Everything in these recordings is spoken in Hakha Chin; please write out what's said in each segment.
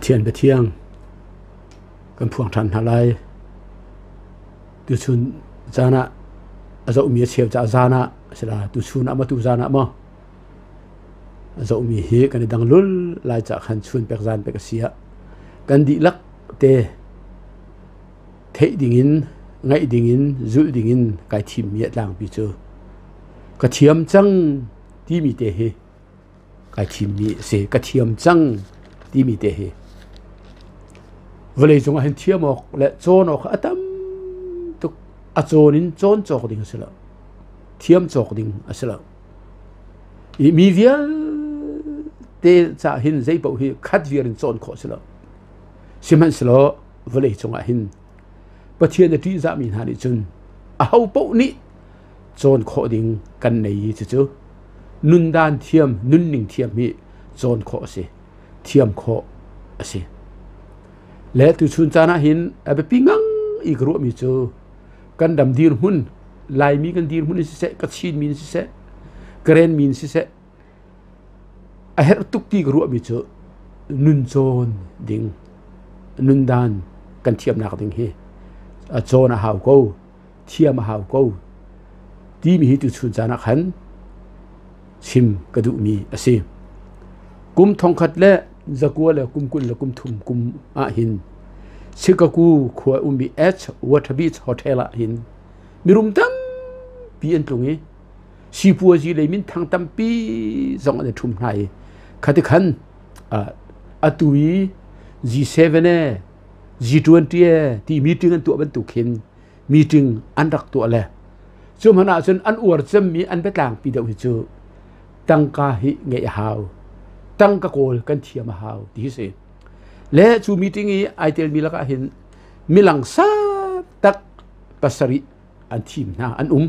Pathian biathiang kan phuang ṭhan hna lai. Tuchun caan ah a zohmi a cheu caah zan ah a si la tuchun ah maw tuzan ah maw a zohmi hi kan i dang lul lai caah khan chun pek zan pek a si ah kan dihlak te theih dingin ngaih dingin zulh dingin kai thimmi a tlangpi cu ka thiam cang timi te hi kai thimmi a si. Ka thiam cang timi te hi vawlei cungah hin thiam awk le cawn awk a tam tuk. A cawn in cawn cawk ding a si lo. Thiam cawk ding a si lo. I mi vialte ca hin zei paoh hi khat viar in cawn khawh a si lo. Sihmanhsehlaw vawlei cungah hin Pathian a ṭihzahmi hna nih cun aho paoh nih cawn khawh ding kan nei i cucu nundan thiam nunning thiam hi cawn khawh a si thiam khawh a si le tuchun caan ah hin a biapi ngang i ka ruahmi cu kan ram dirhmun Laimi kan dirhmun in siseh Kachin mi in siseh Karen mi in siseh a herh tuk ti ka ruahmi cu nun cawn ding nundan kan thiamnak ding hi a cawn a hau ko thiam a hau ko timi hi tuchun caan ah khan chim ka duhmi a si. Kum thongkhat le zakua le kum 20 le kum thum kum ah hin Chicago khua ummi H Water Beach Hotel ah hin mirum tampi an tlung i sipuazi lei minthang tampi zong an i ṭhum hna i khati khan atu i G7 e G20 e ti meeting an tuah bantuk khin meeting an rak tuah le cu hmanh ah cun an uar cemmi an biatlangpi deuh hi cu tangka hi ngeih a hau tangka kawl kan thiam a hau ti hi si le cu meeting i ai telmi lakah hin milang tak pasarih an thim hna an um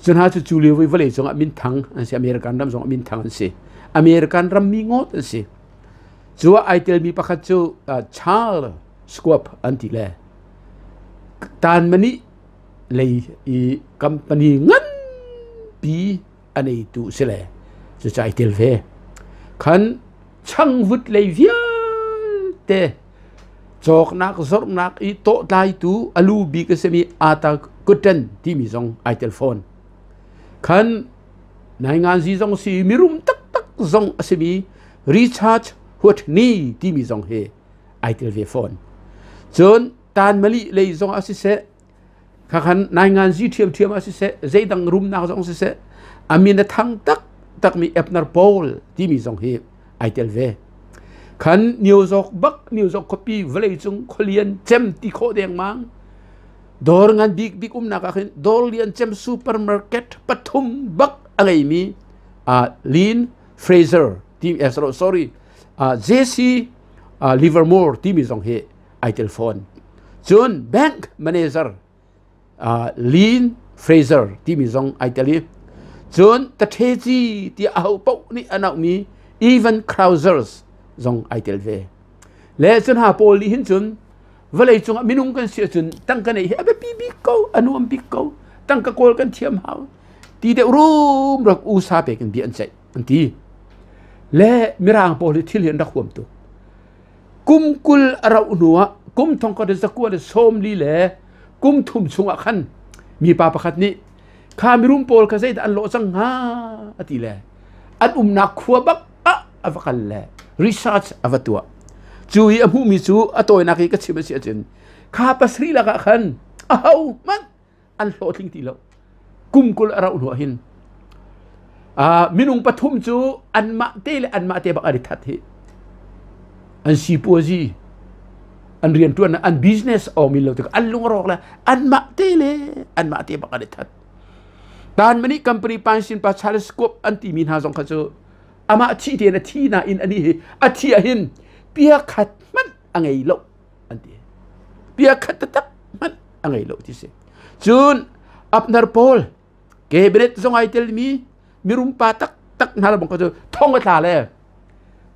cu hna cu cu lio i vawlei cungah minthang an si American ram zongah minthang an si American rammi ngawt an si cu ah ai telmi pakhat cu Charles Schwab an ti le Tanmani lei i company nganpi a neitu si le cucu ai tel ve khan changvut lei vialte cawknak zorhnak i tawhtlaitu alu bik a simi Ata Kutten timi zong ai tel fawn khan nainganzi zong si mirum taktak zong a simi Richard Whitney timi zong hi ai tel ve fawn cun tanmali lei zong ah siseh khakhan nainganzi ṭhiamṭhiam ah siseh zeidang rumnak zong siseh amin a thang tak takmi Ebner Paul timi zong hi ai tel ve khan New York bak New York khuapi vawlei cung khualian cem ti khawh dengmang dawr ngan bik bik umnak ah khin dawr lian cem supermarket pathum bak a ngeimi Lynn Fraser ti sorry JC Livermore timi zong hi ai tel fawn. Cun bank manager Lynn Fraser timi zong ai tel i cun tatheci ti aho paoh nih an auhmi Evan Krausers zong ai tel ve. Le cun ha pawl nih hin cun vawlei cungah minung kan si ahcun tangka neih hi a biapi bik ko a nuam bik ko tangka kawl kan thiam hau ti deuh rum rak usa pek in bia an ceih an ti le mirang pawl hi thil hi an rak huam tuk kum 20 a rauh hnuah kum thongkhat in zakua le 40 le kum thum chungah khan mipa pakhat nih kha mirum pawl kha zeidah an lawh cang hnga a ti le an umnak khua bak ah a va kal le research a va tuah cu i a hmuhmi cu a tawinak i ka chim a si ahcun kha pasarih lakah khan aho hmanh an hlawhtling ti lo kum 20 a rauh hnu ah hin minung pathum cu anmah te le anmah te bak an i that hi an sipuazi an riantuan an business awmin lo tik an lung a rawk le anmah te le anmah te bak an i that tan mani company pansin pa Charles Schwab an timi hna zong kha cu amah thi te na thi na in ani hi a thi ah hin pia khat hmanh a ngei lo an ti bia khat taktak hmanh a ngei lo ti si cun Abner Paul cabinet zong ai telmi mirum pa taktak hna le bang cu thong a tla le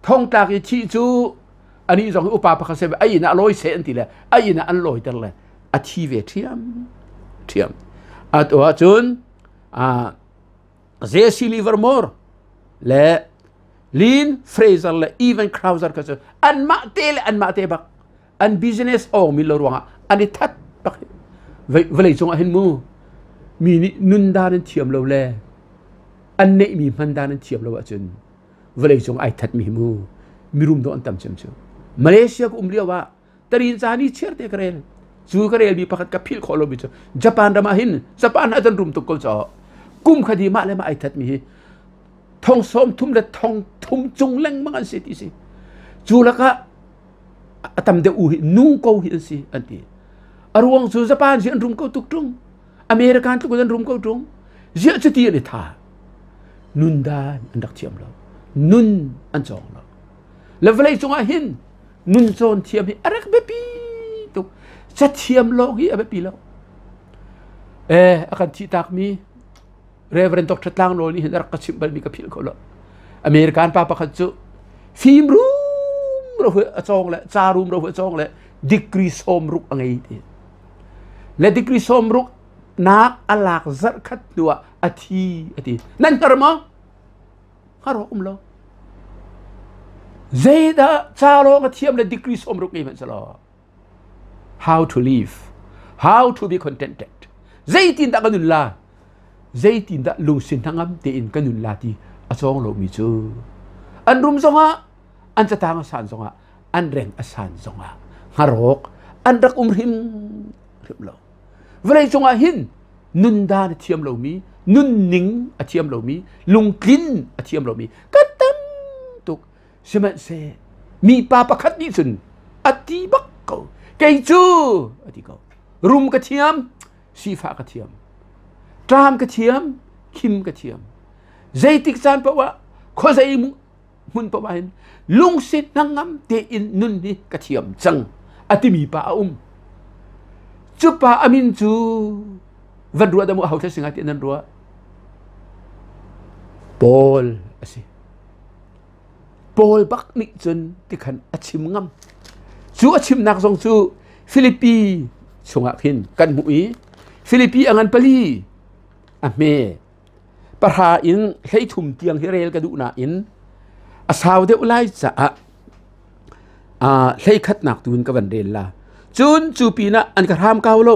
thong tlak i thi cu ani zong upa pakhat se ai in ah lawi se an ti le ai in ah an lawi ter le a thi ve ṭhiam ṭhiam atu ah cun Jesse Livermore le Lynn Fraser le Evan Krauser kha cu anmah te le anmah te bak an business awng mi lo ruangah an i that bak. Vawlei cungah hin mu mi nih nun dan an thiam lo le an neih mi hman dan an thiam lo ahcun vawlei cung ai that mi mu mirum dawh an tam cem cu. Malaysia ka um lio ah tarin ca ni chiar te ka rel. Cu ka rel mi pakhat ka philh khawh lo mi cu Japan ram ah hin Japan ah cun rum tuk ko caw kum khat hi mah le mah ai that mi hi thong 30 le thong thum cung lengmang an si ti si. Cu lakah a tam deuh u hi nu ko hi an si an ti. A ruang cu Japan hi an rum ko tuk ṭung, American tluk an rum ko ṭung. Ziah cuti an i tha? Nun dan an rak thiam lo, nun an cawng lo. Le vawlei cungah hin nun cawn thiam hi a rak biapi tuk. Cathiam lawng hi a biapi lo. A kan thih takmi Reverend Dr. Tlangnawl nih hin a rak ka chimh balmi ka philh kho lo. American pa pakhat cu fim rum ro a cawng le ca rum ro a cawng le degree 60 a ngei ti. Le degree 60 nak a lak zarh khat hnu ah a thi a ti. Nan hngar maw? Hngar awk um lo. Zeidah ca lawng a thiam le degree 60 ngei hmanh selaw how to live, how to be contented. Zeitin dah ka nun la? Zeitin dah lungsin hnangam tein ka nun la ti a cawng lomi cu an rum zongah, an catang a san zongah, an reng a san zongah hngarawk an rak um hrim hrim lo. Vawlei cungah hin nundan a thiam lomi, nunning a thiam lomi, lungtlin a thiam lomi kan tam tuk. Sihmanhseh mipa pakhat nih cun a ti bak ko. Kei cu a ti ko. Rum ka thiam, sifah ka thiam. Ṭam ka thiam, khim ka thiam. Zeitik caan paoh ah khuazei hmun paoh ah hin lungsi hnangam tein nun hi ka thiam cang a timi pa a um. Cu pa a min cu van ruah dah mu aho thei singa ti nan ruah? Paul a si. Paul bak nih cun tikhan a chim ngam. Cu a chimnak zong cu Filipi chungah khin kan hmuh i Filipi a ngan 4 a hme 10 in 13 tiang hi rel ka duh nain a sau deuh lai caah 11nak tu in ka van rel la. Cun cu pinah an ka hram kau lo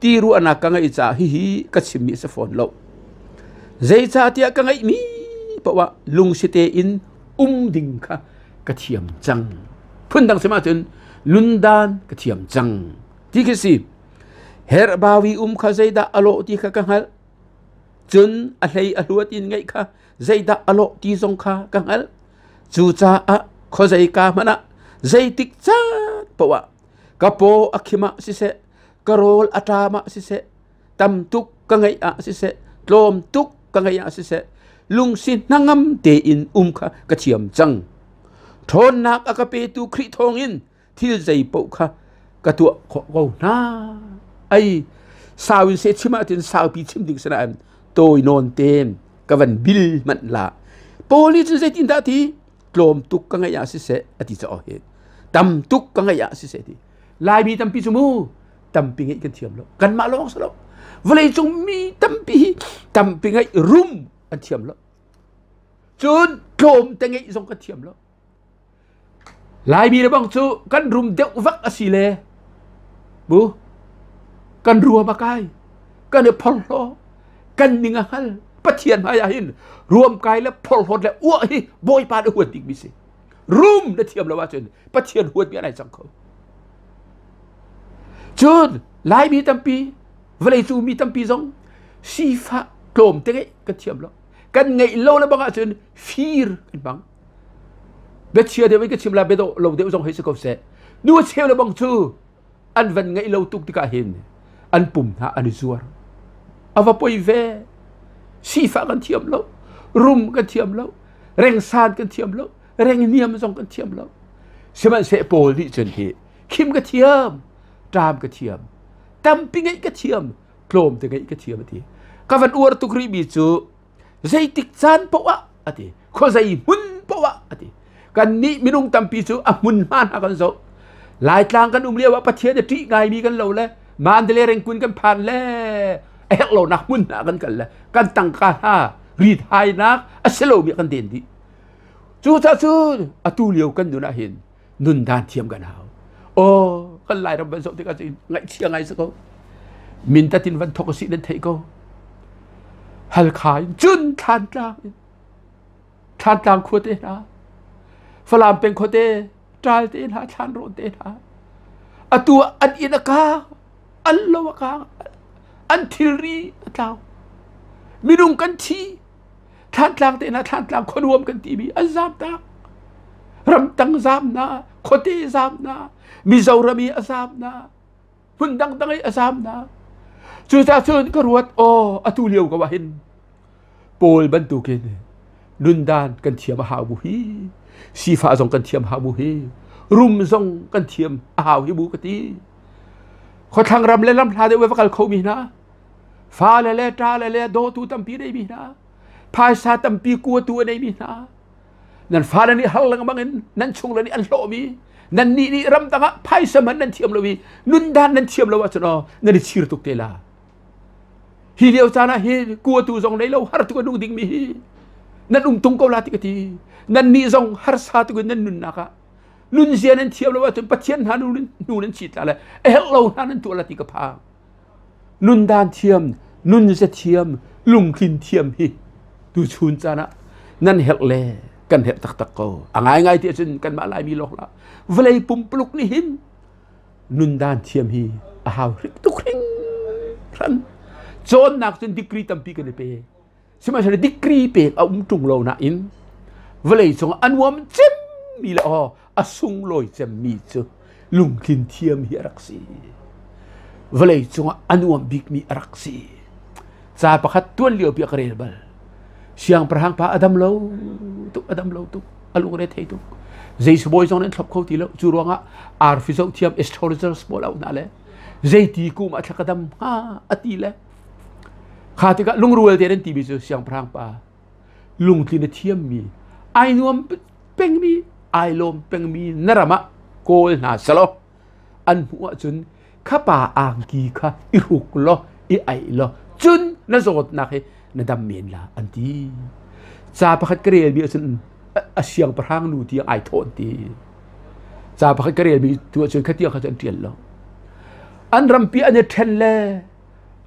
ti ruahnak ka ngeih caah hihi ka chimmi a si fawn lo. Zeicahtiah ka ngeihmi paoh ah lungsi tein um ding kha ka thiam cang. Phundang sim ahcun lundan ka thiam cang ti khi si. Herhbawi um kha zeidah a lawh ti kha ka hngalh. Cun a hlei a hluat in ngeih kha zeidah a lawh ti zong kha ka hngalh. Cucaah khuazei ka hmanh ah zeitik caan paoh ah ka paw a khim ah siseh, ka rawl a ṭam ah siseh, tam tuk ka ngeih ah siseh, tlawm tuk ka ngeih ah siseh, lungsi hnangam tein um kha ka thiam cang. Ṭhawnnak a ka petu Khrih thawngin thil zei paoh kha ka tuah khawh ko hna. Ai sau in se chim ahcun saupi chim ding sinain tawi nawn tein ka van bil hmanh la. Paul nih cun zeitindah ti? Tlawm tuk ka ngeih ah siseh a ti caw hi. Tam tuk ka ngeih ah siseh ti. Laimi tampi cu mu tampi ngeih kan thiam lo. Kanmah lawng si lo. Vawleicung mi tampi hi tampi ngeih rum an thiam lo. Cun tlawm te ngeih zong kan thiam lo. Laimi le bang cu kan rum deuh vak a si le bu kan ruam a kai kan i phorhlaw kan ning a hngal. Pathian hmai ah hin ruam kai le phorhlawt le uah hi Bawipa na huat bikmi si. Rum na thiam lo ahcun Pathian huat mi an ai cang kho. Cun Laimi tampi vawlei cu mi tampi zong sifah tlawm te ngeih kan thiam lo. Kan ngeih lo le bang ahcun fir kan hmang. Biachia deuh in ka chim la, biadawh lo deuh zong hei si ko seh. Nu a cheu le bang cu an van ngeih lo tuk tikah hin an pum hna an i zuar. A va poi ve. Sifah kan thiam lo, rum kan thiam lo, rengsan kan thiam lo, reng niam zong kan thiam lo. Sihmanhseh Paul nih cun hi khim ka thiam, ṭam ka thiam, tampi ngeih ka thiam, tlawm te ngeih ka thiam a ti. Ka van uar tuk rihmi cu zeitik caan paoh ah a ti, khuazei hmun paoh ah a ti. Kannih minung tampi cu a hmun hma hna kan zoh. Laitlang kan um lio ah Pathian a ṭih ngaimi kan lo le Mandalay Rengkun kan phan le a herh lonak hmun hna kan kal le kan tangka hna rithainak a si lomi kan den dih. Cucaah cun atu lio kan nun ah hin nun dan thiam kan hau. Aw, kan Lairam van zoh tikah cun ngaihchia ngai si ko. Mindat in van thok a si nan theih ko. Halkha in cun Thlantlang in Thlantlang khua te hna, Falam peng khuate, Ṭal te hna, Thlanrawn te hna. Atu ah an inn a kang, an lo a kang, an thilri a tlau. Minung kan thi, Thlantlang te hna Thlantlang khuanuam kan timi an zaam tak. Ramtang zaam na, khuate zaam na, Mizoram i a zaam na, hmun dangdang i a zaam na. Cucaah cun ka ruat, aw atu lio ko ah hin Paul bantukin nundan kan thiam a hau bu hi, sifah zong kan thiam hau bu hi, rum zong kan thiam a hau hi bu ka ti. Khuathlang ram le lam hla deuh va kal khomi hna, fale le ṭale le dawtu tampi neimi hna, phaisa tampi kuatu a neimi hna, nan fale nih har lengmang in nan chungle nih an hlawhmi, nan nih nih ramdang ah phaisa hman nan thiam lo i nundan nan thiam lo ahcun aw nan i chir tuk te la. Hi lio caan ah hi kuatu zong nei lo har tuk a nung dingmi hi nan um tung ko la ti ka ti. Nan nih zong harsa tuk in nan nunnak ah nunzia nan thiam lo ahcun Pathian hna nu nan chit la le a herh lo hna nan tuah la ti ka phang. Nundan thiam, nunzia thiam, lungtlin thiam hi tuchun caan ah nan herh le kan herh taktak ko. A ngaingai ti ahcun kanmah Laimi lawng hlah. Vawlei pumpuluk nih hin nundan thiam hi a hau hrik tuk hringhran. Cawnnak cun degree tampi kan i pe. Sihmanhsehlaw degree pek a um ṭung lo nain vawlei cung a nuam cemmi le aw a sunglawi cemmi cu lungtlin thiam hi a rak si. Vawlei cungah a nuam bikmi a rak si. Ca pakhat tuan lio pi a ka rel bal. Siangpahrang pa a dam lo tuk, a dam lo tuk, a lungre thei tuk. Zei sibawi zong nan thlop kho ti lo. Cu ruangah arfi zoh thiam astrologers pawl auh hna le zeiti kum ah thla ka dam hnga a ti le kha tikah lungrual te nan timi cu siangpahrang pa lungtlin a thiammi ai nuam pengmi ai lawm pengmi na ram ah kawl hna selaw an hmuh ahcun kha pa angki kha i hruk law i aih law cun na zawtnak hi na dam men la an ti. Ca pakhat ka relmi ahcun a siangpahrang nu tiang ai thawn ti. Ca pakhat ka relmi tu ahcun kha tiang kha cu an ṭial lo. An rampi an i ṭhen le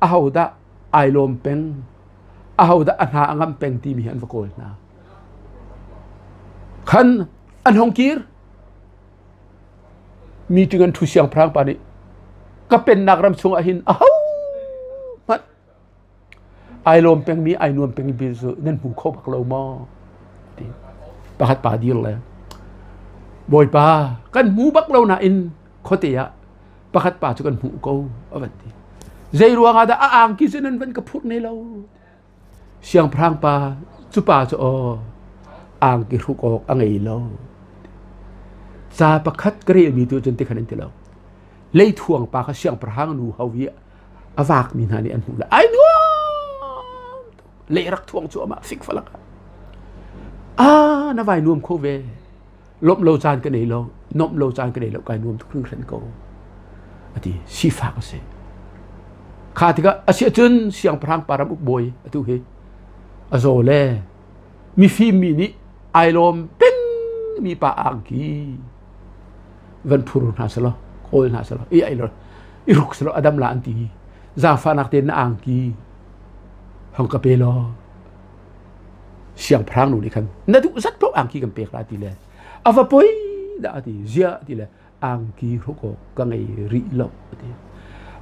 ahodah ai lawm peng, ahodah a hna a ngam peng timi hi an va kawl hna. Khan an hong kir. Meeting an ṭhu siangpahrang pa nih ka pennak ram chungah hin aho hmanh ai lawm pengmi ai nuam pengmi cu nan hmu kho bak lo maw ti pakhat pa dir le bawipa kan hmu bak lo nain khuate ah pakhat pa cu kan hmuh ko a van ti zei ruangah dah a angki cu nan van ka phurh ne lo Siangpahrang pa cu pa cu aw angki hruk awk a ngei lo. Ca pakhat ka relmi tu cun tikhan an ti lo. Leithuang pa kha siangpahrang nu ho i a vakmi hna nih an hmuh le ai nuam tuk. Lei rak thuang cu amah fik falak ah. Ah na vai nuam kho ve. Lawmh lo caan ka nei lo, nuamh lo caan ka nei lo, kai nuam tuk hringhran ko. Ati sifak a si. Kha tikah a si ahcun siangpahrang pa ram uk bawi atu hi a zaw le mifim mi nih ai lawm peng mi pa angki van phur hna selaw kawl hna selaw i ai lo i ruk selaw adam la an ti zaangfahnak tein na angki hong ka pe law siangpahrang nu nih khan na duh zat paoh angki kan pek la ti le a va poi dah a ti zia ti le angki hruk awk ka ngei rih lo a ti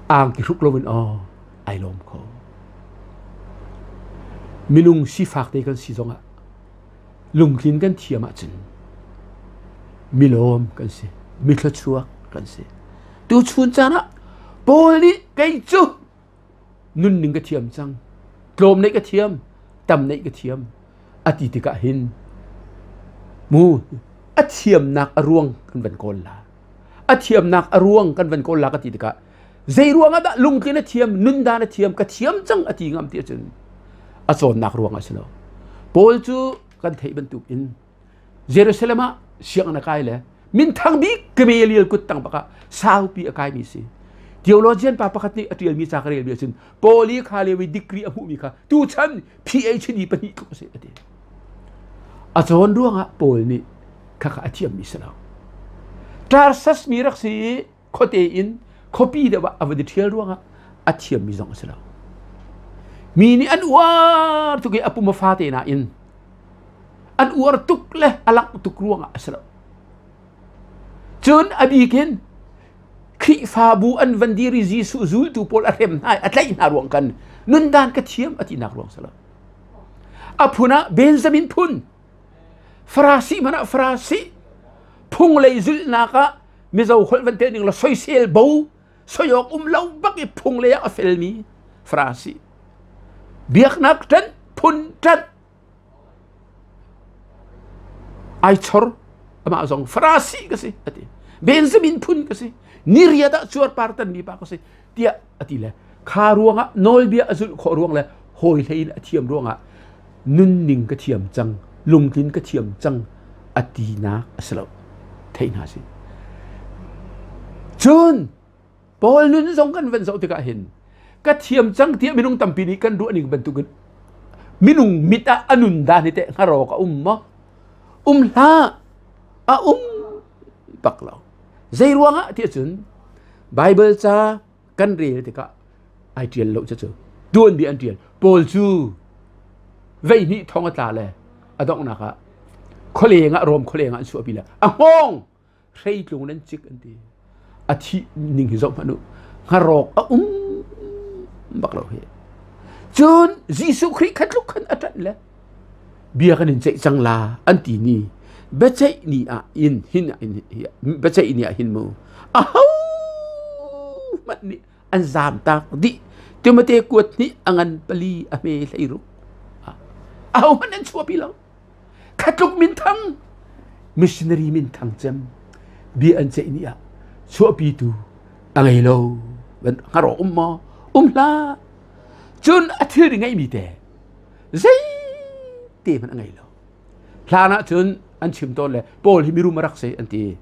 angki hruk loin aw ai lawm kho minung sifak te kan si zongah lungtlin kan thiam ahcun milawm kan si mithluachuak kan si tu chun caan ah Paul nih kei cu nunning ka thiam cang tlawm neih ka thiam tam neih ka thiam a ti tikah hin mu a thiamnak a ruang kan van kawl la a thiamnak a ruang kan van kawl la ka ti tikah zei ruang ah dah lungtlin a thiam nundan a thiam ka thiam cang a ti ngam ti ahcun a cawnnak ruang ah si lo Paul cu kan theih bantuk in Jerusalem ah sianginn a kai le minthang bik Gamaliel kut tang bak ah saupi a kaimi si. Theologian pa pakhat nih a ṭialmi ca ka relmi ahcun Paul i kha lio i degree a hmuhmi kha tuchan PhD pahnih tluk a si a ti. A cawn ruangah Paul nih khakha a thiammi si lo. Tarsus mi rak si i khuate in khuapi deuh ah a van i ṭhial ruangah a thiammi zong a si lo. Mi nih an uar tuk i a pum a fate nain an uar tuk le a langh tuk ruangah a si lo. Cun a bik in Khrihfabu an van dir i Jesuh zultu pawl a hrem hna i a tlaih hna ruang kan nundan ka thiam a tinak ruang si lo. A phun ah Benjamin phun, Farasi hmanh ah Farasi, phung lei zulhnak ah Mizo holh van tel ning la soisel bo, soiawk um lo bak i phung lei ah a felmi Farasi. Biaknak ṭanh, phun ṭanh, Ai chor amah zong Farasi ka si a ti. Benjamin phun ka si. Niriat ah cuarpar tanmi pa ka si tiah a ti le kha ruangah nawlbia a zulh khawh ruang le hawi hlei in a thiam ruangah nunning ka thiam cang, lungtlin ka thiam cang a tinak a si lo. Theih hna si. Cun Paul nun zong kan van zoh tikah hin ka thiam cang tiah minung tampi nih kan ruah ning bantukin minung mit ah a nun dan hi teh hngarawk a um maw? Um hlah! A um bak lo. Zei ruangah tiah cun Bible ca kan rel tikah ai ṭial lo cu tuanbia an ṭial. Paul cu vei hnih thong a tla le a donghnak ah khualeng ah Rom khualeng ah an chuahpi le a hngawng hreitlung nan cik an ti a thih ning hi zoh hmanh u hngarawk a um bak lo hi cun Jesuh Khrih kha tluk khan a ṭanh le bia kan in ceih cang la an ti ni biaceih ni ah in hin biaceih ni ah hin mu a ho hmanh nih an zaam tak dih Timote kuat hnih a ngan pali a hme hlei ruk a ho hmanh an chuahpi lo Khatluk minthang missionary minthang cem bia an ceih ni ah chuahpitu a ngei lo hngar um maw um hlah cun a thilri ngeihmi te zei te hmanh a ngei lo hlan ah cun an chim tawn le Paul hi mirum a rak si an ti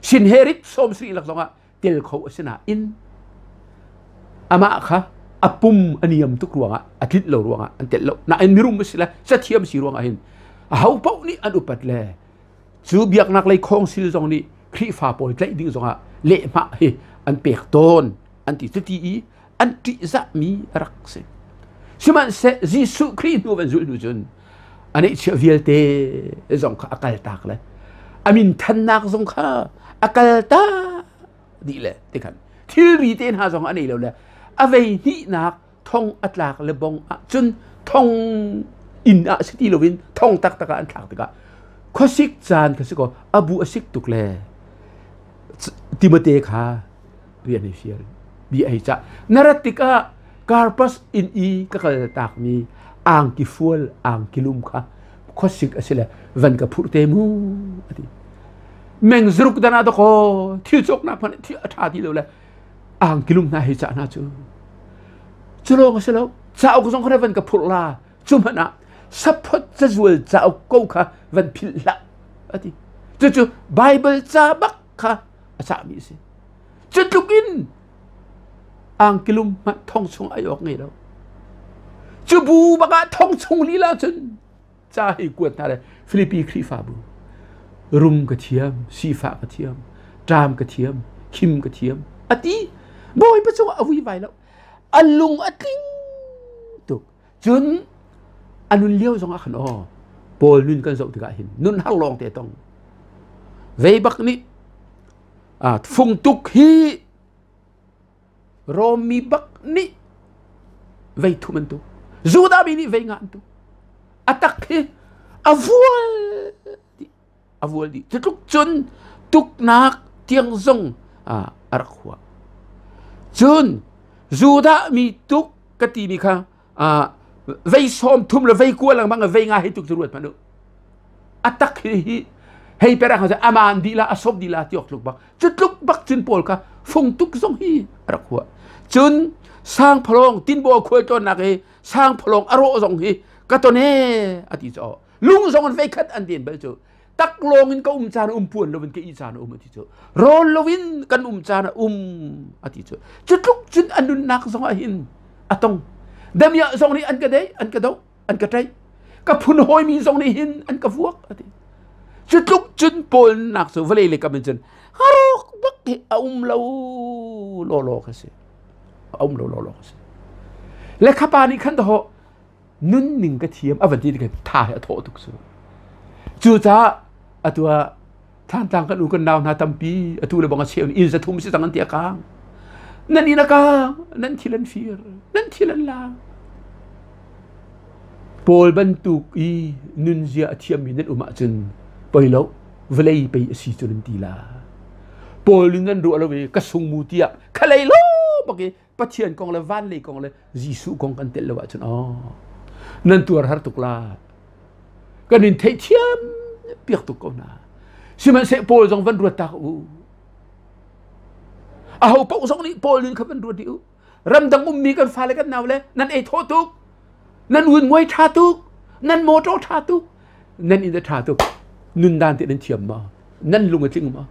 Sinherit sawm sri lak zongah tel kho a si nain amah kha a pum a niam tuk ruangah a tlinh lo ruangah an telh lo nain mirum a si le cathiam si ruangah hin aho paoh nih an upat le cu biaknak lei khawngsil zong nih Khrihfa pawl tlaih ding zongah lehhmah hi an pek tawn an ti cuti i an ṭihzahmi a rak si sihmanhseh Jesuh Khrih hnu van zulh hnu cun a neihchiah vialte zong kha a kaltak le a min thannak zong kha a kaltak dih le tikhan thilri te hna zong a nei lo le a vei hnihnak thong a tlak le bong ah cun thong inn ah si ti loin thong taktak ah an thlak tikah khuasik caan kha si kaw a bu a sik tuk le Timote kha rian hei fial bi ei cah na rat tikah Karpas inn i ka kal takmi angki fual angki lum kha khuasik a si le van ka phurh te mu a ti meng zuruk dan ah dakaw thil cawknak hmanh thil a ṭha ti lo le angki lum hna hei cah hna cu cu lawng a si lo cauk zong kha van ka phurh la cu hmanh ah saphot cazual cauk ko kha van philh hlah a ti cucu Bible ca bak kha a cahmi a si cu tluk in angkilum hmanh thong chung ai awk ngei lo cu bu bak ah thong chung lila cun ca hei kuat hna le Filipi Khrihfabu rum ka thiam sifah ka thiam ṭam ka thiam khim ka thiam a ti Bawipa cungah a vui vai lo a lung a tling tuk cun a nun lio zong ah khan aw Paul nun kan zoh tikah hin nun har lawng te tong vei bak nih fung tuk hi Rom mi bak nih vei thum an tuk Judah mi nih vei nga an tuk a tak hi a vual dih a vual dih cutluk cun tuknak tiang zong a rak hua cun Judah mi tuk ka ti mi kha vei sawm thum le vei kua lengmang vei nga hei tuk cu ruat hmanh u a tak hi hi hei perak ha aman dih la a sop dih la ti awk tluk bak cu tluk bak cun pawl kha fung tuk zong hi a rak hua cun sangphalawng tinbaw khual tlawnnak hi sangphalawng a rawh zong hi ka ton e a ti cu lung zong an vei khat an den bal cu taklawng in ka um caan um puan loin ka i caan um a ti cu rawl loin kan um caan a um a ti cu cu tluk cun a nunnak zong ah hin a tong damiah zong nih an ka dei an ka do an ka ṭaih. Ka phun hawimi zong nih hin an ka vuak a ti. Cu tluk cun Paul nak cu vawlei le kam in cun harok bak hi a um lo lawlaw ka si. A um lo lawlaw ka si. Le khapa nih khan daho nunning ka thiam a van ti tikhin tha he a thawh tuk cu. Cucaah atu ah Thantlang kan u kan nau hna tampi atu le bang a cheu inn 300 si cang an ti a kang. Nan inn a kang, nan thil an fir, nan thil an la. Paul bantuk i nunzia a thiammi nan um ahcun poi lo vawlei pei a si cu nan ti la. Paul nih nan ruah lo i ka sungmu tiah khalei lo bak i Pathian kong le van lei kong le Jesuh kong kan telh lo ahcun aw nan tuar har tuk la. Kan in theihthiam piak tuk ko hna. Sihmanhseh Paul zong van ruat tak u. Aho paoh zong nih Paul nin kha van ruat dih u. Ramdang ummi kan fale kan nau le nan ei thaw tuk. Nan un muai tha tuk. Nan motor tha tuk. Nan inn a tha tuk. Nun dan te nan thiam ma? Nan lung a tling ma?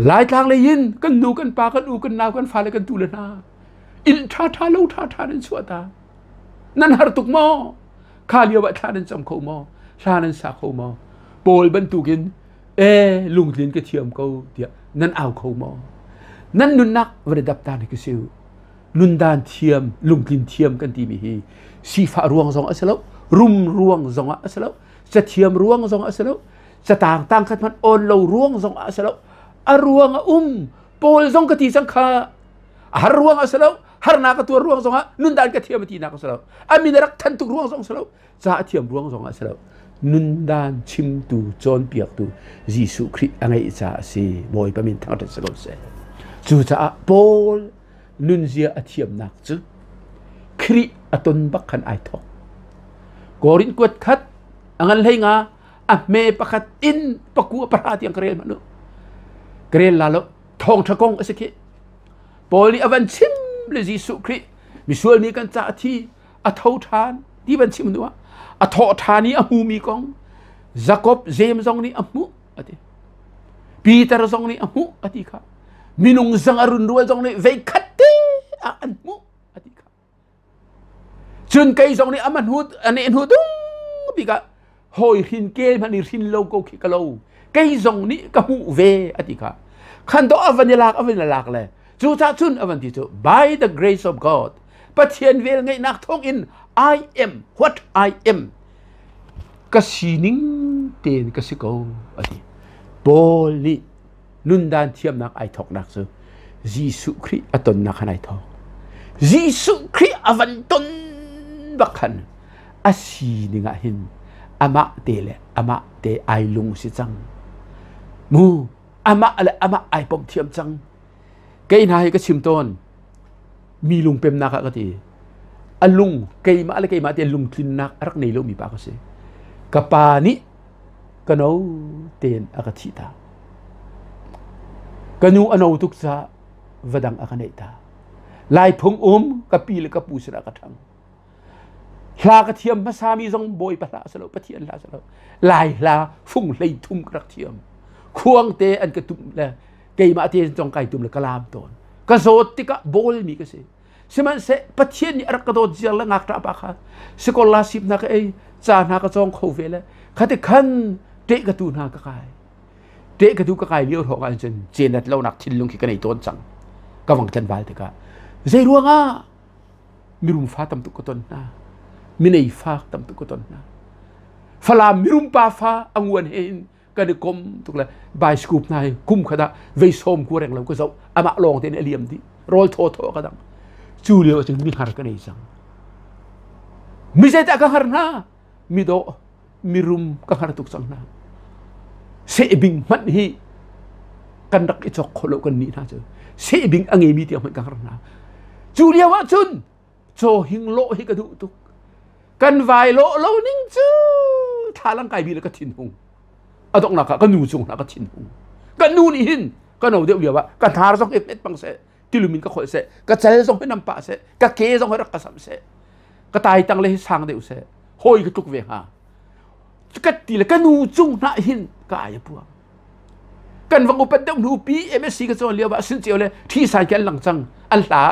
Laitlang lei in kan nu kan pa kan u kan nau kan fale kan tu le hna inn tha tha lo tha tha nan chuah ta. Nan har tuk maw? Kha lio ah thla nan cam kho maw? Hla nan sa kho maw? Paul bantukin e lungtlin ka thiam ko tiah nan au kho maw? Nan nunnak van i dap ta ni ka si. Nundan thiam, lungtlin thiam kan timi hi sifah ruang zong a si lo, rum ruang zong ah a si lo, cathiam ruang zong a si lo, catang tang khat hmanh on lo ruang zong ah a si lo. A ruang a um. Paul zong ka ti cang kha. A har ruang a si lo, harnak a tuar ruang zong ah nundan ka thiam a tinak a si lo. A min a rak than tuk ruang zong a si lo. Ca a thiam ruang zong ah a si lo. Nundan chimtu, cawnpiaktu Jesuh Khrih a ngeih caah a si. Bawipa min thangṭhat si ko seh. Cucaah Paul nunzia a thiamnak cu Khrih a ton bak khan ai thawk. Korin kuat khat a ngan hlei nga a hme pakhat in pakua pahra tiang ka rel hmanh u. Ka rel la lo thawngṭha kong a si khi. Paul nih a van chim le Jesuh Khrih misual mi kan ca a thi a tho ṭhan ti van chim hnu ah a thawh ṭhan i a hmumi kong Jakob Jeim zong nih a hmuh a ti. Peter zong nih a hmuh a ti kha. Minung zang a run rual zong nih vei khat te ah an hmuh a ti kha. Cun kei zong nih ama hnu a neh hnu dung bik ah hawi hrin kel hmanh i hrin lo ko khi ka lo kei zong nih ka hmuh ve a ti kha. Khan dawh a van i lak a van i lak le cucah cun a van ti cu by the grace of God Pathian vel ngeihnak thawng in I am what I am ka sining tein ka si ko a ti. Paul nih nundan thiamnak ai thawknak cu Jesuh Khrih a tonnak khan ai thawk. Jesuh Khrih a van ton bak khan a sining ah hin amah te le amah te ai lung si cang. Mu amah le amah ai pom thiam cang. Kei hna hi ka chim tawn mi lungpemnak ah ka ti. A lung keimah le keimah te lungtlinnak a rak nei lomi pa ka si. Ka pa nih ka no tein a ka thih ta. Ka nu a no tuk caah va dang a ka neih ta. Lai phung um ka pi le ka pu sinah ka ṭhang. Hla ka thiam hmasami zong Bawipa hla a si lo, Pathian hla a si lo. Lai hla fung hlei thum ka rak thiam. Khuang te an ka tum le keimah te zong kai tum le ka laam tawn. Ka zawt tikah bawlmi ka si. Sihmanhseh Pathian nih a rak ka dawt ziar le ngakṭah pa kha scholarship hna ka ei, ca hna ka cawng kho ve le khati khan ṭeh ka tu hna ka kai. Ṭeh ka tu ka kai lio hrawng ah cun cenat lonak thinlung khi ka nei tawn cang. Ka vang tlanval tikah zei ruangah mirum fa tam tuk ka ton hna. Minei fa tam tuk ka ton hna. Falam mirum pa fa a nguan he in kan i kom tuk le bicycle hna hi kum khat ah vei sawm ku reng lo ka zoh amah lawng tein a liam dih rawl thaw thaw ka dang cu lio cun mi har ka nei cang mi zeidah ka har hna mi dawh mi rum ka har tuk cang hna sehbing hmanh hi kan rak i cawk kho lo kan nih hna cu sehbing a ngeimi tiang hmanh ka har hna cu lio ah cun caw hing lawh hi ka duh tuk kan vai lawh lo ning cu thlalang kai bi le ka thin hung a donghnak ah ka nu cung hna ka thin hung ka nu nih hin ka no deuh lio ah ka hnar zong hi hmet pang seh tilum in ka kholh seh ka cal zong hi nam pah seh ka ke zong hi rak ka sam seh ka tai tang le hi sang deuh seh hawi ka tluk ve hnga ka ti le ka nu cung hna hin ka ai a puang kan vang upat deuh hnu pi MSc ka cawn lio ah sin cio le thi sai ke an lang cang an hla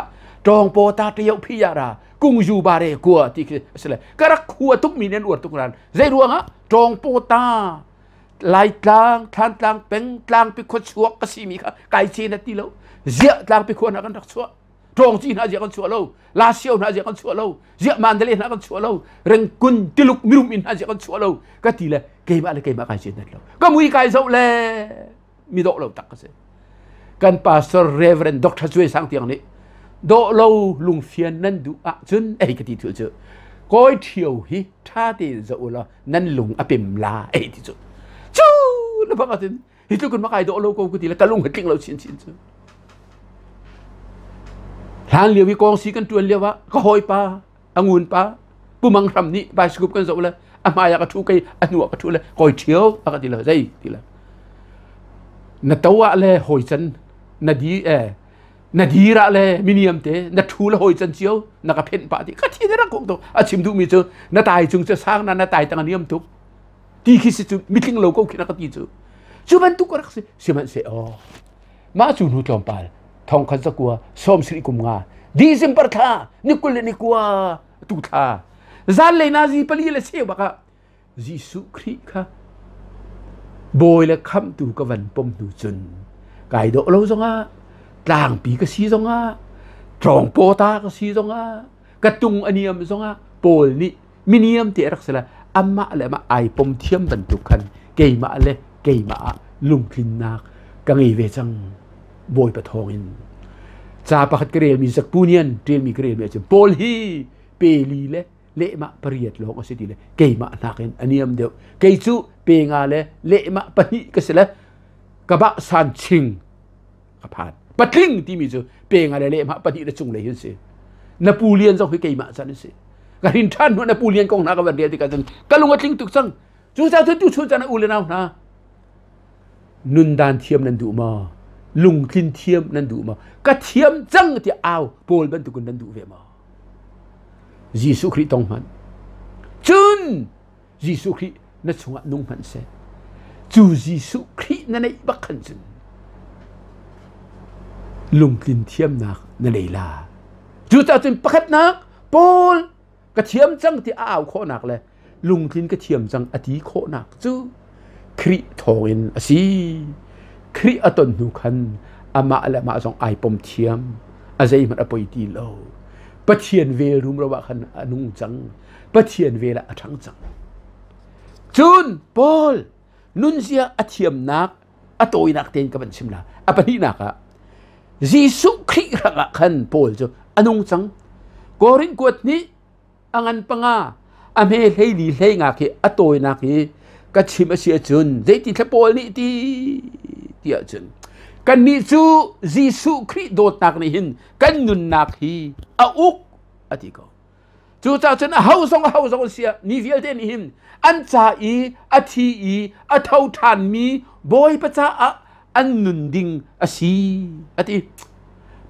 tawng po ta te yoh phi ya ra Kungzu bare kua ti khi a si le ka rak khua tukmi nih an uar tuk ran. Zei ruangah Tawngpaw ta Laitlang, Thlantlang peng, Tlangpi khua chuak ka simi kha kai ce na ti lo. Ziah Tlangpi khua hna kan rak chuah. Ṭawngci hna ziah kan chuah lo. Lasio hna ziah kan chuah lo. Ziah Mandalay hna kan chuah lo. Rengkun, Tiluk, mirum inn hna ziah kan chuah lo. Ka ti le keimah le keimah kai ce net lo. Ka mui kai zoh le mi dawh lo tak ka si. Kan pastor Reverend Dr. Cuai Sang Tiang nih dawh lo lungfian nan duh ahcun ei ka ti thil cu kawi ṭhio hi ṭha tein zoh u law nan lung a pem la ei ti cu cu na bak ahcun hi tluk in makai dawh lo ko ka ti le ka lung a tling lo chin chin cu hlan lio i kawngsi kan ṭuan lio ah ka hawipa a ngun pa pumang hram nih bicycle kan zoh le a hmai ah ka ṭhu kei a hnu ah ka ṭhu le kawi ṭhio a ka ti le zei ti le na to ah le hawi can na di eh na dir ah le miniam te na thu le hawi can cio na ka phenh pah ti ka thi na rak kong to a chim duhmi cu na tai cung cu sang na na tai tang a niam tuk ti khi si cu mitling lo ko khi na ka ti cu cu bantuk ka rak si sihmanhseh aw mah cu hnu tlawmpal thong khat zakua sawm sri kum nga December thla ni kul le ni kua tu thla zan lei na zi pali le cheu bak ah Jesuh Khrih kha bawi le khamhtu ka van pom hnu cun kai dawh lo zongah tlangpi ka si zongah tlawngpaw ta ka si zongah ka tung a niam zongah Paul nih miniam te a rak si le amah le amah ai pom thiam bantuk khan keimah le keimah ah lungtlinnak ka ngei ve cang Bawipa thawngin ca pakhat ka relmi Zakpunian ṭialmi ka relmi ahcun Paul hi peli le lehmah pariat lawng a si ti le keimah nakin a niam deuh kei cu pe nga le lehmah pahnih ka si le ka bah san ching ka phan patling timi cu pe nga le lehmah pahnih le cunglei hin si na pu lian zong hi keimah can si ka rin ṭhan hnu na pu lian kong hna ka van rel tikah cun ka lung a tling tuk cang cu ca cun tu chun caan u le nau hna Nundan thiam nan duh maw? Lungtlin thiam nan duh maw? Ka thiam cang tiah au Paul bantukin nan duh ve maw? Jesuh Khrih tong hmanh. Cun Jesuh Khrih na chungah nung hmanh seh. Cu Jesuh Khrih na neih bak khan cun lungtlin thiamnak na nei la. Cucaah cun pakhatnak Paul ka thiam cang ti a au khawhnak le lungtlin ka thiam cang a ti khawhnak cu Khrih thawngin a si. Khrih a ton hnu khan amah le amah zong ai pom thiam a zeihmanh a poi ti lo. Pathian vel rumro ah khan a nung cang. Pathian vel ah a ṭhang cang. Cun Paul nunzia a thiamnak a tawinak tein ka van chim la. A pahnihnak ah Jesuh Khrih hrangah khan Paul cu a nung cang. Korin kuat nih a ngan panga a hme hleili hlei nga khi a tawinak hi ka chim a si ahcun zeiti thla Paul nih ti ti ahcun kannih cu Jesuh Khrih dawtnak nih hin kan nunnak hi a uk a ti ko. Cucaah cun aho zong aho zong an si ah mi vialte nih hin an ca i a thi i a tho ṭhanmi Bawipa caah an nun ding a si a ti.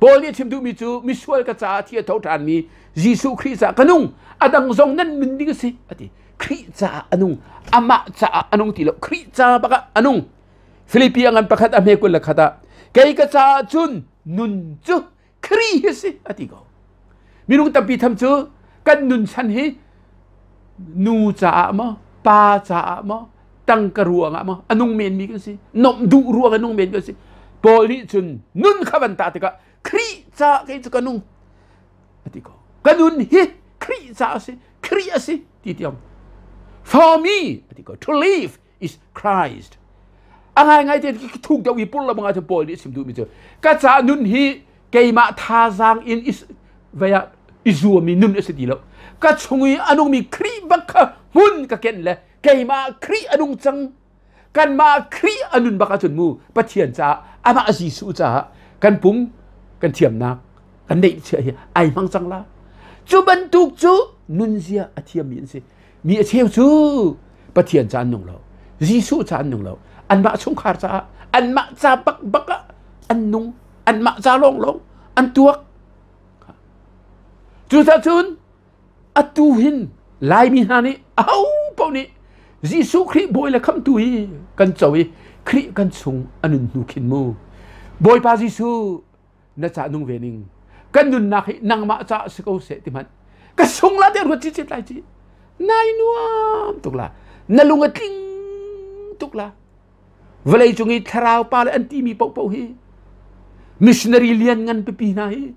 Paul nih a chim duhmi cu misual ka caah thi a tho ṭhanmi Jesuh Khrih caah ka nung a dang zong nan nun ding a si a ti. Khrih caah a nung amah caah a nung ti lo Khrih ca bak ah a nung. Filipi a ngan pakhat a hme kul le khat ah kei ka caah cun nun cu Khrih hi si a ti ko. Minung tampi tham cu kan nun chan hi nu caah maw pa caah maw tangka ruangah maw a nung menmi kan si nomh duh ruang a nung men kan si Paul nih cun nun kha van tah tikah Khrih caah kei cu ka nung a ti ko ka nun hi Khrih caah a si Khrih a si ti tiang for me a ti ko to live is Christ. A ngaingai te thuk deuh i pur lo bangah cun Paul nih a chim duhmi cu ka ca nun hi keimah thazaang in is vei ah i zuami nun a si ti lo. Ka chung i a nungmi Khrih bak kha hmun ka kenh le keimah Khrih a nung cang. Kanmah Khrih a nun bak ahcun mu Pathian caah amah Jesuh caah kan pum kan thiamnak kan neih chia hi ai hmang cang la. Cu bantuk cu nunzia a thiammi an si. Mi a cheu cu Pathian ca an nung lo, Jesuh ca an nung lo, anmah chungkhar caah, anmah ca bakbak ah an nung, anmah ca lawnglawng an tuak. Cucaah cun atu hin Laimi hna nih aho paoh nih Jesuh Khrih Bawi le Khamhtu hi kan co i Khrih kan chung a nun hnu khin mu. Bawipa Jesuh na ca nung ve ning kan nunnak hi nangmah caah si ko seh ti hmanh. Ka sung la te ruat chi chet lai chi. Nai nuam tuk la. Na lung a tling tuk la. Vawlei cung i thlarau pa le an timi paohpaoh hi missionary lian ngan pipi hna hi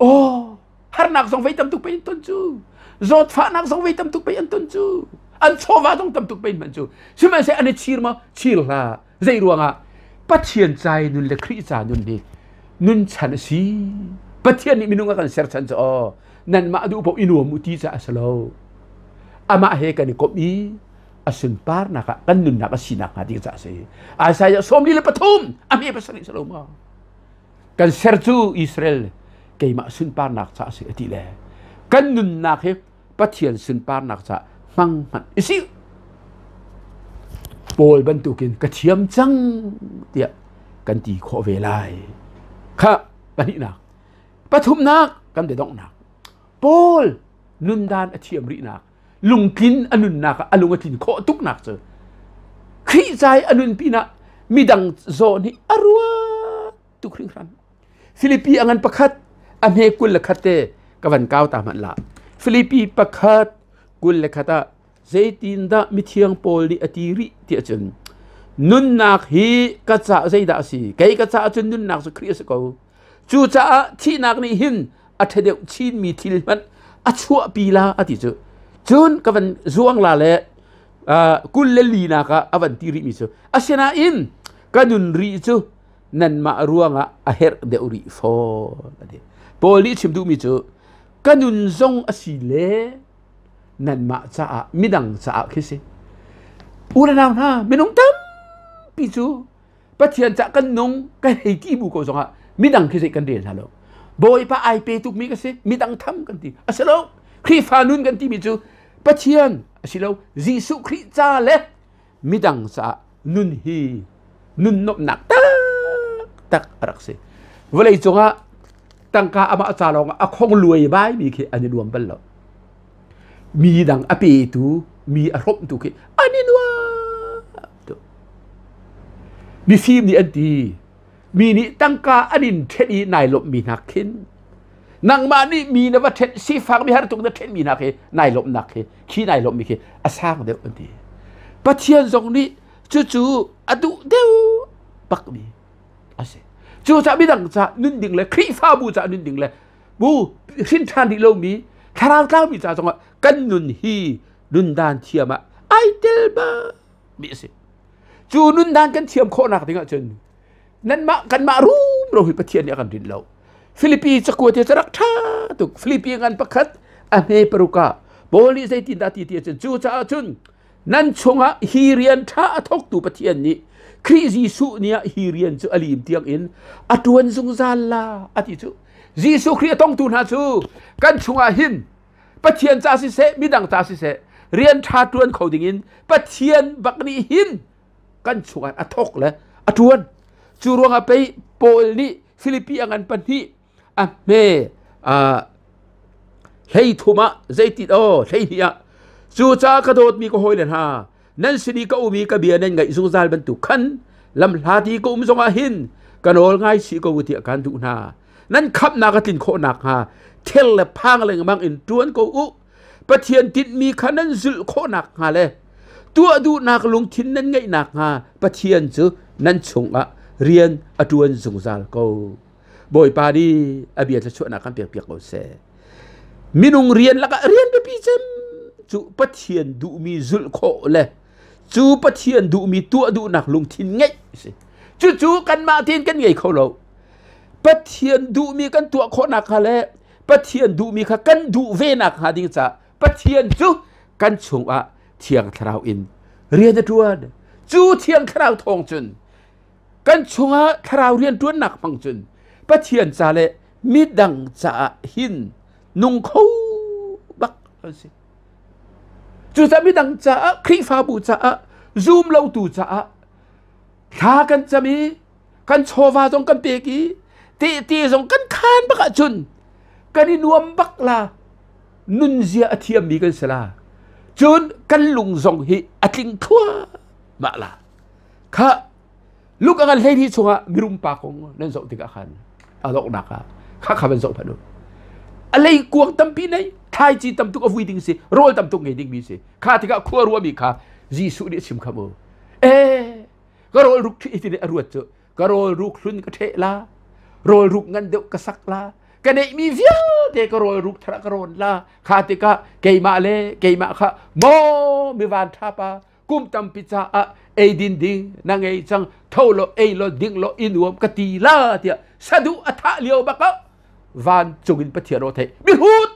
oh harnak zong vei tam tuk pei an ton cu zawtfahnak zong vei tam tuk pei an ton cu an chawva zong tam tuk pei an hman cu sihmanhsehlaw an i chir maw chir hlah zei ruangah Pathian ca i nun le Khrih ca nun hi nun chan a si Pathian nih minung a kan ser chan cu aw nanmah duh paoh i nuam u ti caah a si lo amah he kan i komh i a sunparnak ah kan nunnak a sinak hnga ding caah a si. Isaiah 43 a hme pasarih si lo maw? Kan ser cu Israel keimah sunparnak caah a si a ti le kan nunnak hi Pathian sunparnak caah hmang hmanh i si. Paul bantukin ka thiam cang tiah kan ti khawh ve lai. Kha pahnihnak. Pathumnak kan biadonghnak. Paul nundan a thiam rihnak lungtlin a nunnak ah a lung a tlin khawh tuknak cu Khrih ca i a nun pinah midang zawn hi a ruat tuk hringhran. Filipi a ngan pakhat a hme 21 te ka van kau ta hmanh la. Filipi pakhat 21 ah zeitindah mithiang Paul nih a ti rih ti ahcun nunnak hi ka ca zeidah a si kei ka caah cun nunnak cu Khrih a si ko Cucaah thihnak nih hin a ṭhadeuh chinmi thil hmanh a chuahpi la a ti cu. Cun ka van zuang la le 24 nak ah a van ti rihmi cu asinain ka nun rih cu nanmah ruangah a herh deuh rih fawn a ti. Paul nih chim duhmi cu ka nun zong a si le nanmah caah midang caah khi si. U le nau hna minung tampi cu Pathian cah kan nung kan hei ti bu ko zongah midang khi zei kan rel hna lo. Bawipa ai pe tukmi ka si, midang tham kan ti. A si lo. Khrihfa nun kan timi cu Pathian a si lo, Jesuh Khrih ca le midang caah nun hi nun nuamhnak taktak a rak si. Vawlei cungah tangka amah ca lawng a khong luai bai mi khi an i nuam bal lo. Mi dang a petu, mi a hrawmhtu khi an i nuam tuk. Mifim nih an ti, mi nih tangka an in ṭhen i nai lawmhmi hna khin nangmah nih mi na va ṭhen sifak mi har tuk na ṭhenmi hna khi nai lawmhnak khi khi nai lawmhmi khi a sang deuh an ti. Pathian zong nih cucu a duh deuh bakmi a si. Cucaah midang ca nun ding le Khrihfabu ca nun ding le bu hrin ṭhan rih lomi thlarau tlaumi ca zongah kan nun hi nundan thiam ah ai tel bak mi a si. Cu nundan kan thiam khawhnak ding ahcun nanmah kanmah rumro hi Pathian nih a kan rinh lo. Filipi cakuat hi rak ṭha tuk. Filipi ngan pakhat a hme paruk ah Paul nih zeitindah ti ti ahcun cucaah cun nan chungah hi rian ṭha a thawktu Pathian nih Khrih Jesuh ni ah hi rian cu a lim tiangin a ṭuan zungzal la a ti cu. Jesuh Khrih a tongtu hna cu kan chungah hin Pathian ca siseh midang ca siseh rian ṭha ṭuan kho dingin Pathian bak nih hin kan chungah a thawk le a ṭuan. Cu ruangah pei Paul nih Filipi a ngan pahnih a hme 13 ah zeitit aw 12 ah cucaah ka dawtmi ka hawile hna nan sin i ka um i ka bia nan ngaih zungzal bantuk khan lamhlat i ka um zongah hin ka nawl ngai chih ko u tiah kaan duh hna nan khamhnak a tlin khawh nakhnga thel le phang lengmang in ṭuan ko u Pathian tinhmi kha nan zulh khawh nakhnga le tuah duhnak lungthin nan ngeih nakhnga Pathian cu nan chungah rian a ṭuan zungzal ko. Bawipa nih a bia thluachuahnak kan pekpiak ko seh. Minung rian lakah rian biapi cem cu Pathian duhmi zulh khawh le cu Pathian duhmi tuah duhnak lungthin ngeih si. Cucu kanmah tein kan ngei kho lo. Pathian duhmi kan tuah khawhnak hnga le Pathian duhmi kha kan duh ve nak hnga ding caah Pathian cu kan chungah Thiang Thlarau in rian a ṭuan. Cu Thiang Thlarau thawng cun kan chungah thlarau rianṭuannak hmang cun Pathian ca le midang caah hin nung kho bak kan si. Cucaah midang caah, Khrihfabu caah, zum lotu caah thla kan cam i kan chawva zong kan pek i tehte zong kan khan bak ahcun kan i nuam bak la nunzia a thiammi kan si la cun kan lung zong hi a tling thluahmah la Kha Luke a ngan 12 chungah mirum pa kong nan zoh tikah khan a donghnak ah kha kha van zoh hmanh u. A lei kuang tampi nei, thlaici tam tuk a vui ding si, rawl tam tuk ngei dingmi si. Kha tikah khua ruahmi kha Jesuh nih a chim kha mu. E, ka rawl ruk ṭhi ti a ruat cu ka rawl ruk hlun ka ṭheh la, rawl ruk ngan deuh ka sak la, ka neihmi vialte ka rawl ruk thar ka rawn la. Kha tikah keimah le keimah kha maw mi van ṭha pa kum tampi caah eidin ding na ngei cang tho law ei law ding law i nuam ka ti la tiah saduh a thah lio bak ah vancung in Pathian aw theih mihrut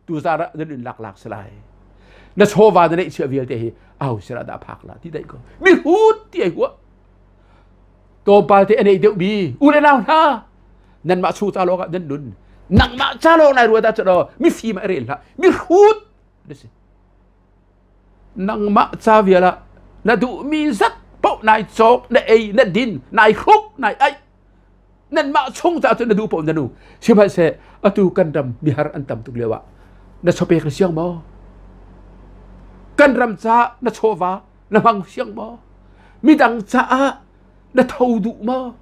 tu zan ah na nun lak lak si lai na chawva na neihchiah vialte hi au sirah dah phak la ti daih ko mihrut ti ai huah tlawmpal te a nei deuh mi u le nau hna nanmah chu ca lawng ah nan nun nangmah ca lawng nai ruat ah cun mifim ah rel hlah mihrut na si Nangmah ca vial ah na duhmi zat paoh nai cawk, na ei, na din, nai hruk, nai aih. Nanmah chung caah cun na duh paoh na nu. Sihmanhseh atu kan ram mihar an tam tuk lio ah na chawpek na siang maw? Kan ram caah na chawva na hmang siang maw? Midang caah na tho duh maw?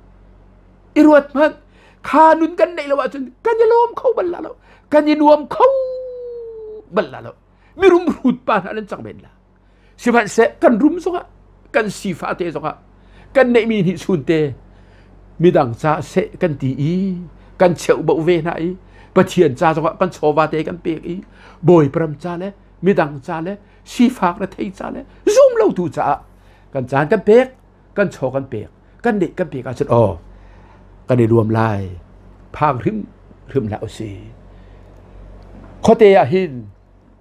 I ruat hmanh. Kha nun kan neih lo ahcun kan i lawm kho bal la lo. Kan i nuam kho bal la lo. Mirum hrut pa hna nan cang men la. Sihmanhseh kan rum zongah kan sifa te zongah kan neihmi nih chun te midang ca seh kan ti i kan cheuhboh ve hna i Pathian ca zongah kan chawva te kan pek i Bawipa ram ca le midang ca le sifak le thei ca le zum lo tu caah kan caan kan pek kan chaw kan pek kan neih kan pek ahcun aw kan i nuam lai phang hrim hrim hlah usih khuate ah hin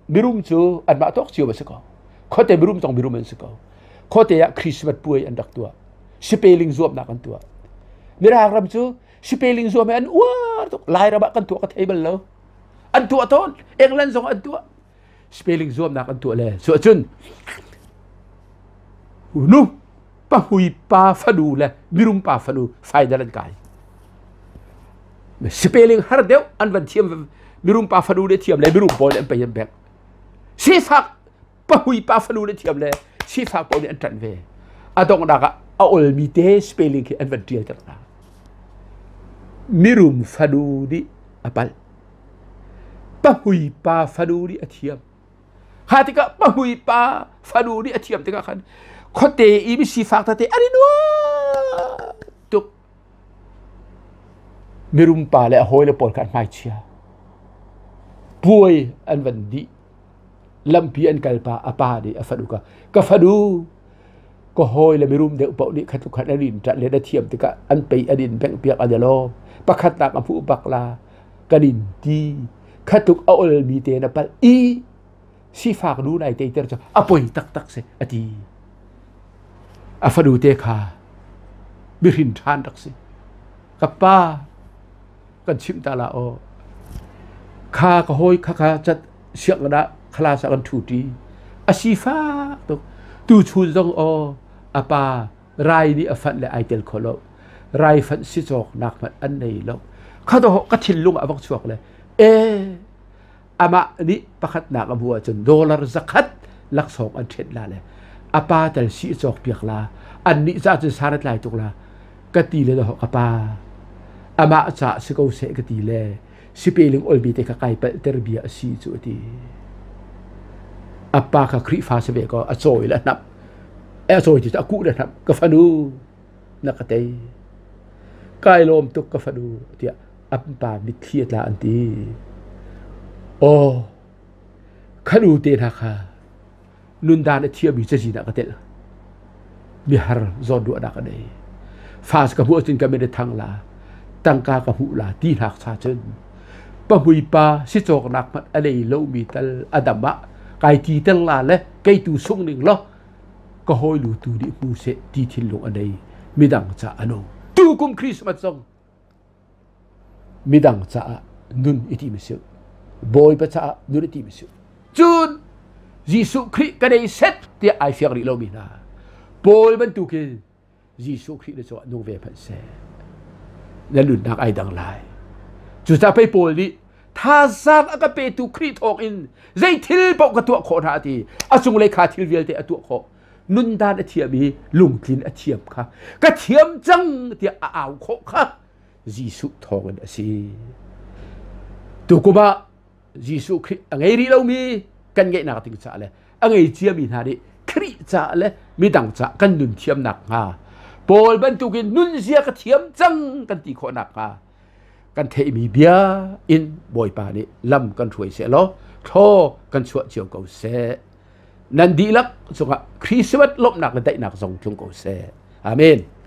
mirum cu anmah tawk cio a si ko khuate mirum zong mirum an si ko khuate ah Christmas puai an rak tuah sipeling zuamnak an tuah mirang ram cu sipeling zuam an uar tuk Lairam ah kan tuah ka thei bal lo an tuah tawn England zong an tuah spelling zuamnak an tuah le cu ahcun nu pahui pa fanu le mirum pa fanu final an kai spelling har deuh an van thiam mirum pa fanu le thiam le mirum pawl an pei an bek sifak pahui pa fanu le thiam le sifak pawl nih an ṭanh ve a donghnak ah a olmi te spelling khi an van ṭial ter hna mirum fanu nih a palh Pahui pa fanu nih a thiam. Kha tikah pahui pa fanu nih a thiam tikah khan khuate i misifak tete an i nuam tuk. Mirum pa le a hawile pawl kha an hmaichia. Puai an van dih. Lampi an kal pa a pa nih a fanu ka ka fanu ka hawi le mirum deuh paoh nih khat khat an in ṭanh le na thiam tikah an pei an in bengh piak an i lawm pakhatnak a hmuh bak la kan in ti khatluk a olmi te na palh i sifak nu nai teiter cu a poi taktak si a ti a fanu te kha mihrin ṭhan rak si ka pa kan chimh ta la aw kha ka hawi kha kha cat sianginn ah class ah kan ṭhu ṭi a sifak tuk tu chun zong aw a pa rai nih a fanh le ai tel kho lo rai fanh si cawk nak hmanh an nei lo kha to ka thinlung ah vak chuak le e amah nih pakhatnak a hmuh ahcun dollar 100 laksawng an ṭhenh la le a pa tel si cawk piak la an nih ca cun sar a tlai tuk la ka ti le ka pa amah ca si ko seh ka ti le sipeling olmi te kha kai palh ter bia a si cu a ti a pa kha Khrihfa si ve ko a cawi le a hnap a cawi ti a kuh le hnap ka fanu na ka tei kai lawm tuk ka fanu tiah an pa mitthli a tla an ti aw khanu te hna kha nundan a thiammi cazin ah ka telh mihar zawn ruahnak a nei fas ka hmuh ahcun ka men a thang la tangka ka hmuh la ti hnak cha cun pahmui pa si cawknak hmanh a nei lomi tal a dam ah kai ti tel la le kei tu sung ning law ka hawilu tu nih hmu seh ti thinlung a nei midang ca a nung tu kum Christmas zong midang caah nun i tim si Bawipa caah nun i tim si cun Jesuh Khrih ka nei set tiah ai fiang rih lomi hna Paul bantukin Jesuh Khrih na cungah nung ve hmanh seh na nunnak ai dang lai cucaah pei Paul nih thazaang a ka petu Khrih thawng in zei thil paoh ka tuah khawh hna a ti a cunglei kha thil vialte a tuah khawh nundan a thiam i lungtlin a thiam kha ka thiam cang tiah a au khawh kha Jesuh thawngin a si. Tukum ah Jesuh Khrih a ngei rih lomi kan ngeihnak ding caah le a ngei ciami hna nih Khrih caah le midang caah kan nun thiamnak hnga Paul bantukin nunzia ka thiam cang kan ti khawhnak hnga kan theihmi bia in Bawipa nih lam kan hruai seh law thlaw kan chuah cio ko seh. Nan dihlak cungah Christmas lawmhnak le daihnak zong tlung ko seh. Amen.